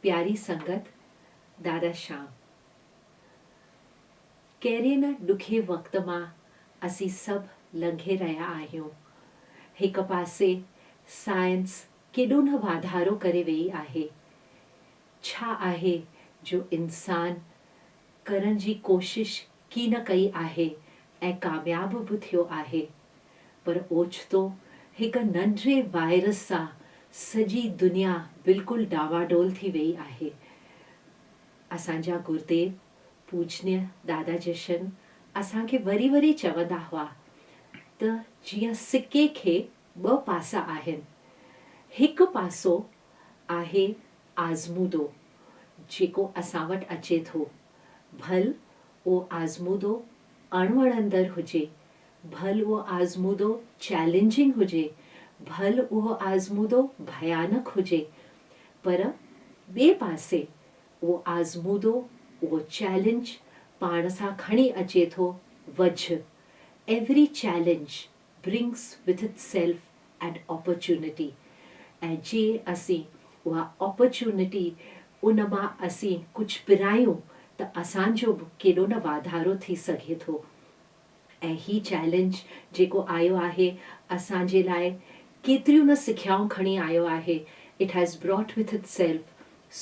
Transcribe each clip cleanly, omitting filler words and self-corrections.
پياري سنگت دادا شام. ڪهڙي نه ڏکي وقت مان اسين سڀ لنگهي رهيا آهيون. هڪ پاسي سائنس ڪيڏو نه واڌارو ڪري ويئي آهي. ڇا آهي جو انسان ڪرڻ جي ڪوشش ڪي نه ڪئي آهي ۽ ڪامياب به ٿيو آهي پر اوچتو هڪ ننڍڙي وائرس سان سڄي دنيا بلڪل ڊانواڊول ٿي ويئي آهي. اسان جا گرديو پوجنيه دادا جشن اسان کي وري وري چوندا هئا ته جيئن سڪي کي ٻه پاسا آهن، هڪ پاسو آهي آزمودو جيڪو اسان وٽ اچي ٿو، ڀل اهو آزمودو اڻوڻندڙ هجي، ڀل اهو آزمودو چئلينجنگ هجي، ڀل اهو آزمودو ڀيانڪ هجي، پر ٻئي پاسي اهو آزمودو، اهو چئلينج پاڻ سان کڻي اچي ٿو وجهه، Every challenge brings with itself an opportunity ۽ جي اسين اها opportunity ان مان اسين ڪجهه پرايون ته اسان جو به ڪيڏو نه واڌارو ٿي سگهي ٿو ۽ هي چئلينج جيڪو آيو آهي اسان جي لاء ڪيتريون نه سکيائون کڻي آيو آهي It has brought with itself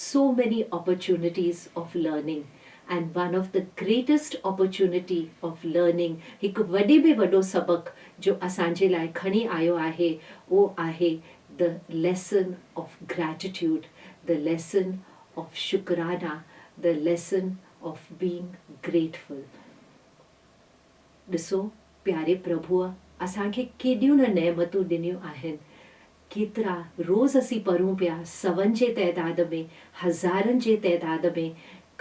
so many opportunities of learning and one of the greatest opportunity of learning هڪ وڏي ۾ وڏو سبق جو اسان جي لاء کڻي آيو آهي اهو آهي the lesson of gratitude the lesson of شڪرانا the lesson of being grateful ڏسو پياري پرڀوء اسان کي ڪيڏيون نه نعمتون ڏنيون آهن ڪيترا روز اسين پڙهون پيا سون جي تعداد ۾ هزارن جي تعداد ۾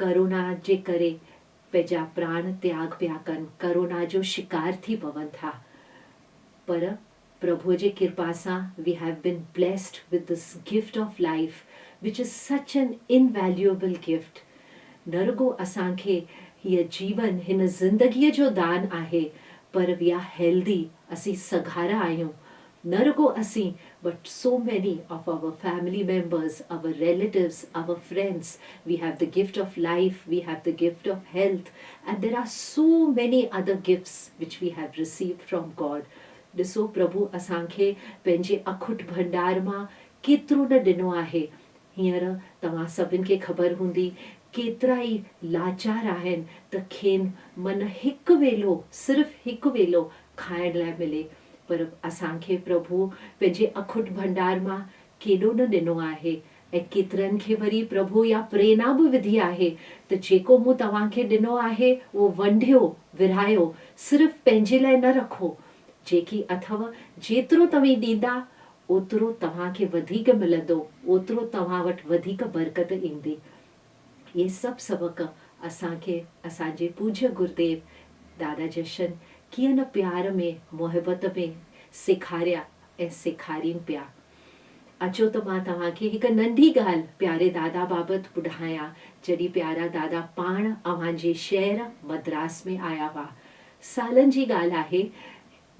ڪرونا جي ڪري پنهنجا پراڻ تياڳ پيا ڪن ڪرونا جو شڪار ٿي پون ٿا پر پرڀوء جي ڪرپا سان we have been blessed with this gift of life which is such an invaluable gift نه رڳو اسان کي هيء جيون هن زندگيء جو دان آهي پر we are healthy اسين سگهارا آهيون نه رڳو اسين but so many of our family members our relatives our friends we have the gift of life we have the gift of health and there are so many other gifts which we have received from God ڏسو پرڀو اسان کي پنهنجي اکٽ ڀنڊار مان ڪيترو نه ڏنو آهي هينئر توهان سڀن کي خبر هوندي ڪيترا ئي لاچار آهن ته کين من هڪ ويلو صرف هڪ ويلو کائڻ لاء ملي پر اسان کي پرڀو پنهنجي اکٽ ڀنڊار مان ڪيڏو نه ڏنو آهي ۽ ڪيترن کي وري پرڀو اها پريرنا به وڌي آهي ته جيڪو مون توهان کي ڏنو آهي اهو ونڊيو ورهايو صرف پنهنجي لاء نه رکو جيڪي اٿو جيترو توهين ڏيندا اوترو توهان کي وڌيڪ ملندو، اوترو توهان وٽ وڌيڪ برڪت ايندي. اهي سڀ سبق اسان کي اسان جي پوجيه گرديو دادا جشن ڪيئن نه پيار ۾ محبت ۾ سيکاريا ۽ سيکارين پيا. اچو ته مان توهان کي هڪ ننڍي ڳالهه پياري دادا بابت ٻڌايان جڏهن پيارا دادا پاڻ اوهان جي شهر مدراس ۾ آيا هئا. سالن جي ڳالهه آهي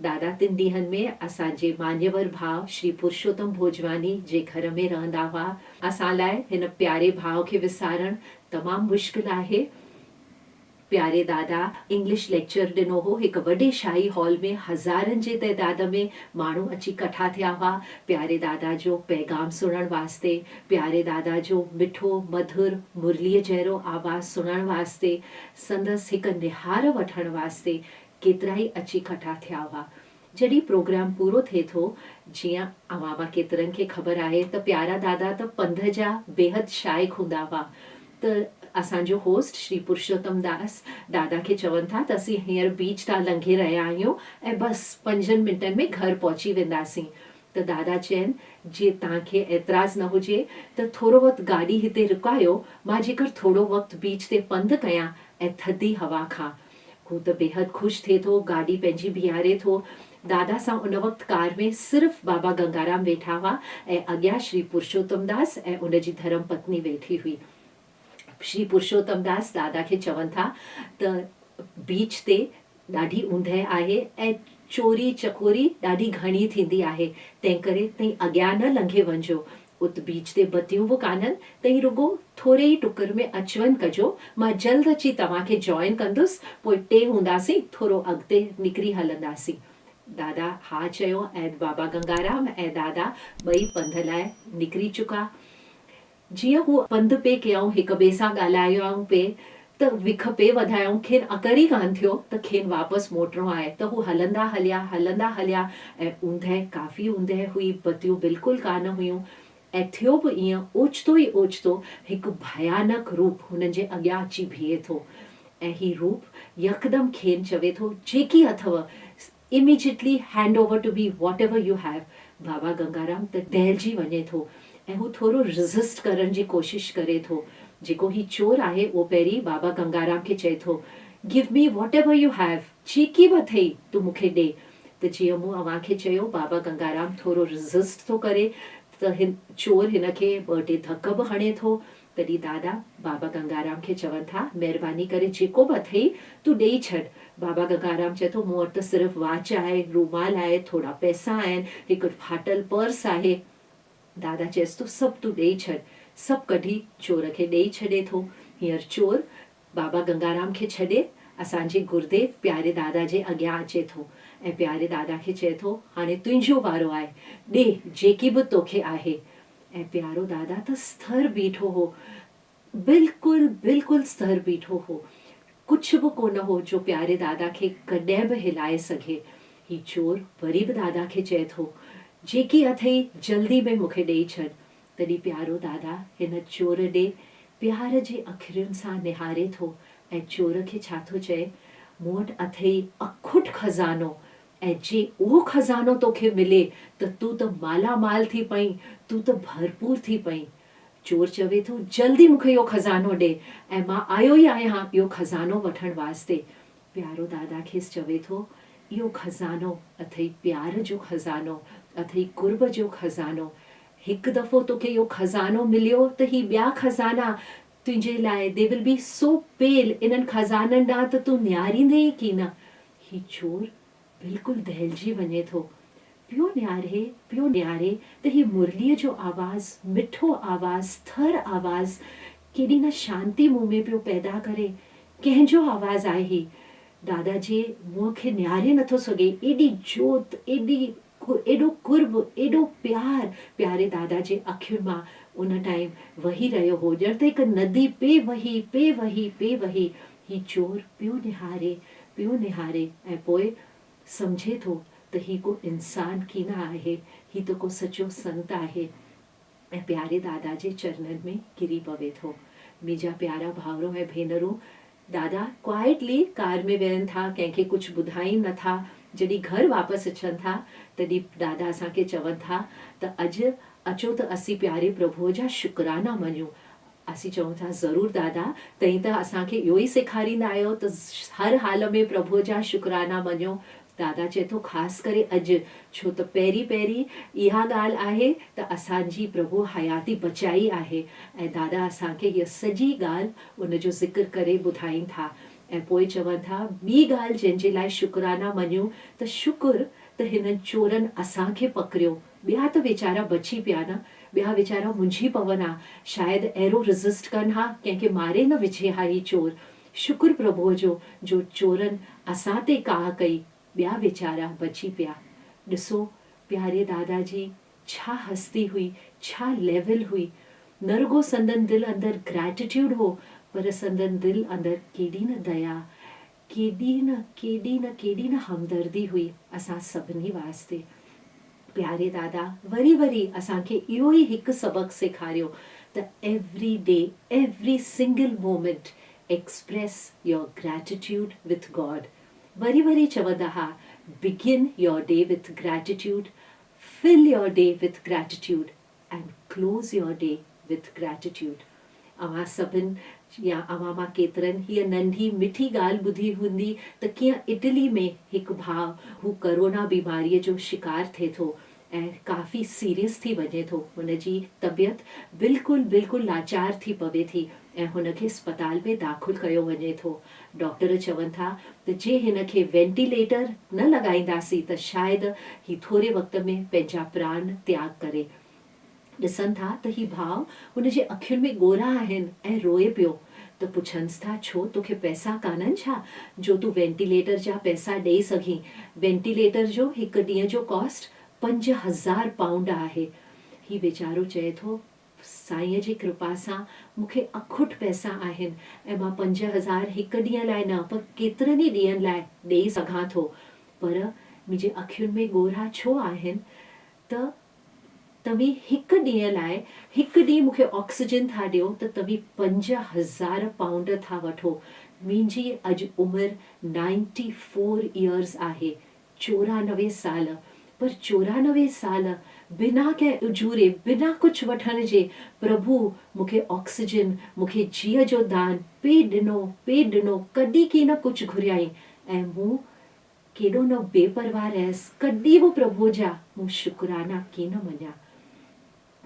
دادا تن ڏينهن ۾ اسان جي مانيور ڀاء شري پرشوتم ڀوڄواڻي جي گهر ۾ رهندا هئا. اسان لاء هن پياري ڀاء کي وسارڻ تمام مشڪل آهي. پياري دادا انگلش ليڪچر ڏنو هو. هڪ وڏي شاهي هال ۾ هزارن جي تعداد ۾ ماڻهو اچي ڪٺا ٿيا هئا. پياري دادا جو پيغام سڻڻ واسطي، پياري دادا جو مٺو مڌر مرليء جهڙو آواز سڻڻ واسطي، سندس هڪ نهار وٺڻ واسطي ڪيترائي اچي ڪٺا ٿيا هئا. جڏهن پروگرام پورو ٿئي ٿو، جيئن اوهان مان ڪيترن کي خبر آهي ته پيارا دادا ته پنڌ جا بيحد شائق هوندا هئا ته اسان جو هوسٽ شري پرشوتم داس دادا کي چون ٿا ته اسين هينئر بيچ تان لنگهي رهيا آهيون ۽ بس پنجن منٽن ۾ گهر پهچي وينداسين ته دادا چين جي توهان کي اعتراض نه هجي ته ٿورو وقت گاڏي هتي رڪايو مان جيڪر ٿورو وقت بيچ تي پنڌ ڪيان ۽ ٿڌي هوا کان هو ته بيحد خوش ٿئي ٿو، گاڏي پنهنجي بيهاري ٿو. دادا سان ان وقت ڪار ۾ صرف بابا گنگارام ويٺا هئا ۽ اڳيان شري پرشوتم داس ۽ ان جي ڌرم پتني ويٺي هئي. شري پرشوتم داس دادا کي چون ٿا ته بيچ تي ڏاڍي اوندهه آهي ۽ چوري چڪوري ڏاڍي گهڻي ٿيندي آهي، تنهنڪري تئين اڳيان نه لنگهي وڃجو. ات بيچ تي بتيون به ڪانهن، تئين رڳو ٿوري ئي ٽڪر ۾ اچ وڃ ڪجو، مان جلد اچي توهان کي جوائن ڪندس، پوء ٽي هونداسين، ٿورو اڳتي نڪري هلنداسين. دادا ها چيو ۽ بابا گنگارام ۽ دادا ٻئي پنڌ لاء نڪري چڪا. جيئن هو پنڌ پئي ڪيائون، هڪ ٻئي سان ڳالهايائون پئي ته وک پئي وڌايائون، کين اڪر ئي ڪانه ٿيو ته کين واپس موٽڻو آهي ته هو هلندا هليا، هلندا هليا ۽ اوندهه ڪافي اوندهه هئي، بتيون بلڪل ڪانه هيون ۽ ٿيو به ائين اوچتو ئي اوچتو هڪ ڀيانڪ روپ هنن جي اڳيان اچي بيهي ٿو ۽ هي روپ يڪدم کين چوي ٿو جيڪي اٿئو immediately hand over to me whatever you have Baba Gangaram ته دهلجي وڃي ٿو ۽ هو ٿورو ريزسٽ ڪرڻ جي ڪوشش ڪري ٿو جيڪو هي چور آهي اهو پهرين بابا گنگارام کي چئي ٿو give me whatever you have جيڪي به اٿئي تون مون کي ڏي ته جيئن مون اوهان کي چيو بابا گنگارام ٿورو ريزسٽ ٿو ڪري ته هن چور هن کي ٻه ٽي ڌڪ به هڻي ٿو تڏهن دادا بابا گنگارام کي چون ٿا، مهرباني ڪري جيڪو به اٿئي، تون ڏيئي ڇڏ. بابا گنگارام چئي ٿو، مون وٽ ته صرف واچ آهي، رومال آهي، ٿورا پئسا آهن، هڪ ڦاٽل پرس آهي. دادا چئيس ٿو، سڀ تون ڏيئي ڇڏ. سڀ ڪڍي چور کي ڏيئي ڇڏي ٿو. هينئر چور بابا گنگارام کي ڇڏي اسان جي گرديو پياري دادا جي اڳيان اچي ٿو ۽ پياري دادا کي چئي ٿو، هاڻي تنهنجو وارو آهي، ڏي جيڪي به توکي آهي. ۽ پيارو دادا ته سٿر بيٺو هو، بلڪل بلڪل سٿر بيٺو هو. ڪجهه به ڪونه هو جو پياري دادا کي ڪڏهن به هلائي سگهي. هي چور وري به دادا کي چئي ٿو، جيڪي اٿئي جلدي ۾ مون کي ڏيئي ڇڏ. تڏهن پيارو دادا هن چور ڏي پيار جي اکرين سان نهاري ٿو ۽ چور کي ڇا ٿو چئي، مون وٽ اٿئي اکٽ خزانو ۽ جي اهو خزانو توکي ملي ته تون ته مالا مال ٿي پئين، تون ته ڀرپور ٿي پئين. چور چوي ٿو، جلدي مون کي اهو خزانو ڏي ۽ مان آيو ئي آهيان اهو خزانو وٺڻ واسطي. پيارو دادا کيس چوي ٿو، اهو خزانو اٿئي پيار جو خزانو، اٿئي قرب جو خزانو. هڪ دفعو توکي اهو خزانو مليو ته هي ٻيا خزانا تنهنجي لاء They will be so pale انهن خزانن ڏانهن ته تون نهاريندين ئي ڪين. هي چور بلڪل دهلجي وڃي ٿو. پيو نهاري، پيو نهاري ته هي مرليء جو آواز، مٺو آواز، ٿر آواز، ڪيڏي نه شانتي مون ۾ پيو پيدا ڪري. ڪنهن جو آواز آهي هي؟ دادا جي منهن کي نهاري نٿو سگهي. ايڏي جوت، ايڏي ايڏو قرب، ايڏو پيار پياري دادا جي اکين مان ان ٽائيم وهي رهيو هو، ڄڻ ته هڪ ندي پئي وهي، پئي وهي، پئي وهي. هي چور پيو نهاري، پيو نهاري ۽ پوء سمجهي ٿو ته هي ڪو انسان ڪين آهي، هي ته ڪو سچو سنت آهي ۽ پياري دادا جي چرنن ۾ ڪري پوي ٿو. منهنجا پيارا ڀائرو ۽ ڀينرون، دادا ڪوائٽلي ڪار ۾ ويهن ٿا، ڪنهن کي ڪجهه ٻڌائين نه ٿا. جڏهن گهر واپس اچن ٿا، تڏهن دادا اسان کي چون ٿا ته اڄ اچو ته اسين پياري پرڀوء جا شڪرانا مڃون. اسين چئون ٿا ضرور دادا، تئين ته اسان کي اهو ئي سيکاريندا آهيو ته هر حال ۾ پرڀوء جا شڪرانا مڃو. دادا چئي ٿو خاص ڪري اڄ، ڇو ته پهرين پهرين اها ڳالهه آهي ته اسان جي پرڀوء حياتي بچائي آهي ۽ دادا اسان کي هيء سڄي ڳالهه ان جو ذڪر ڪري ٻڌائين ٿا ۽ پوء چون ٿا ٻي ڳالهه جنهن جي لاء شڪرانا مڃون ته شڪر ته هنن چورن اسان کي پڪڙيو، ٻيا ته ويچارا بچي پيا نه، ٻيا ويچارا منجهي پون ها، شايد اهڙو ريزسٽ ڪن ها، ڪنهن کي ماري نه وجهي ها هي چور. شڪر پرڀوء جو، جو چورن اسان تي ڪاهه ڪئي، ٻيا ويچارا بچي پيا. ڏسو پياري دادا جي ڇا هستي هئي، ڇا ليول هئي. نه رڳو سندن دل اندر گريٽيٽيوڊ هو، پر سندن دل اندر ڪيڏي نه ديا، ڪيڏي نه ڪيڏي نه ڪيڏي نه همدردي هئي اسان سڀني واسطي. پياري دادا وري وري اسان کي اهو ئي هڪ سبق سيکاريو ته every day every single moment express your gratitude with God وري وري چوندا ها begin your day with gratitude fill your day with gratitude and close your day with gratitude اوهان سڀن يا اوهان مان ڪيترن هيء ننڍي مٺي ڳالهه ٻڌي هوندي ته ڪيئن اٽلي ۾ هڪ ڀاء هو ڪرونا بيماريء جو شڪار ٿئي ٿو ۽ ڪافي سيريس ٿي وڃي ٿو هن جي طبيعت بلڪل بلڪل لاچار ٿي پوي ٿي ۽ هن کي اسپتال ۾ داخل ڪيو وڃي ٿو ڊاڪٽر چون ٿا ته جي هن کي وينٽيليٽر نه لڳائينداسين ته شايد هي ٿوري وقت ۾ پنهنجا پران تياڳ ڪري. ڏسن ٿا ته هي ڀاء هن جي اکين ۾ ڳوڙها آهن ۽ روئي پيو ته پڇنس ٿا ڇو توکي پئسا ڪانهن ڇا جو تون وينٽيليٽر جا پئسا ڏئي سگهين وينٽيليٽر جو هڪ ڏينهن جو ڪاسٽ 5000 پائونڊ آهي هي ويچارو چئي ٿو سائينء جي ڪرپا سان مون کي اکٽ پئسا آهن ۽ مان 5000 هڪ ڏينهن لاء نه پر ڪيترن ئي ڏينهن لاء ڏئي سگهان ٿو پر منهنجي اکين ۾ ڳوڙها ڇو آهن ته توهين هڪ ڏينهن لاء هڪ ڏينهن مون کي آڪسيجن ٿا ڏيو ته توهين 5000 پائونڊ ٿا وٺو. منهنجي اڄ عمر نائنٽي فور ايئرز آهي، 94 سال، پر 94 سال بنا ڪنهن اجوري، بنا ڪجهه وٺڻ جي پرڀو مون کي آڪسيجن، مون کي جيء جو دان پئي ڏنو، پئي ڏنو، ڪڏهن ڪين ڪجهه گهريائين ۽ مون ڪيڏو نه بي پرواهه رهيس، ڪڏهن به پرڀوء جا مون شڪرانا ڪين مڃيا.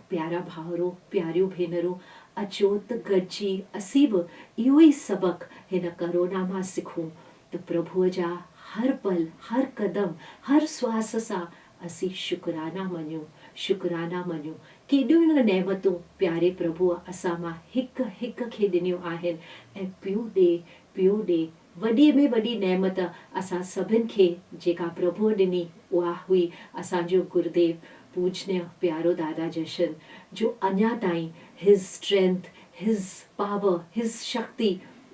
پيارا ڀائرو، پياريون ڀينرون، اچو ته گڏجي اسين به اهو ئي سبق هن ڪرونا مان سکون ته پرڀوء جا هر پل، هر قدم، هر سواس سان اسين شڪرانا مڃون، شڪرانا مڃون. ڪيڏيون نه نعمتون پياري پرڀوء اسان مان هڪ هڪ کي ڏنيون آهن ۽ پيو ڏي، پيو ڏي. وڏي ۾ وڏي نعمت اسان سڀن کي جيڪا پرڀوء ڏني اها هئي اسان جو گرديو پوجنيه پيارو دادا جشن جو اڃا تائين his strength his power his Shakti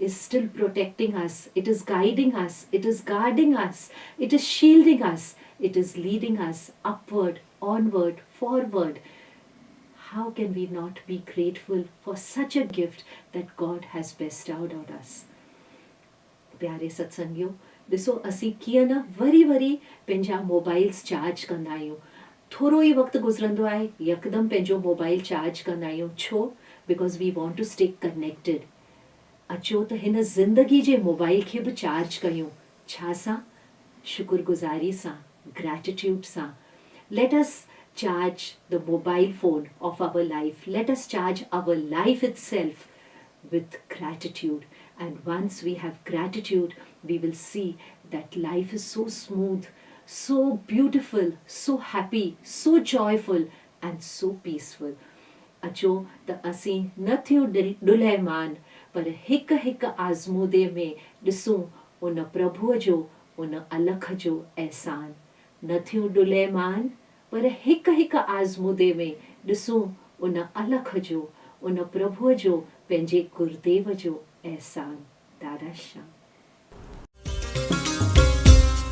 is still protecting us it is guiding us it is guarding us it is shielding us it is leading us upward onward forward how can we not be grateful for such a gift that God has bestowed on us. پياري ستسنگيو ڏسو اسين ڪيئن نه وري وري پنهنجا mobiles charge ڪندا آهيون ٿورو ئي وقت گذرندو آهي يڪدم پنهنجو موبائل چارج ڪندا آهيون ڇو because we want to stay connected اچو ته هن زندگي جي موبائل کي به چارج ڪيون ڇا سان شڪر گذاري سان گريٽيٽيوڊ سان let us charge the mobile phone of our life let us charge our life itself with gratitude and once we have gratitude we will see that life is so smooth so beautiful so happy so joyful and so peaceful اچو ته اسين نه ٿيون ڏلهيمان پر هڪ هڪ آزمودي ۾ ڏسون ان پرڀوء جو ان الک جو احسان نه ٿيون ڏلهيمان پر هڪ هڪ آزمودي ۾ ڏسون ان الک جو ان پرڀوء جو پنهنجي گرديو جو احسان دادا شام.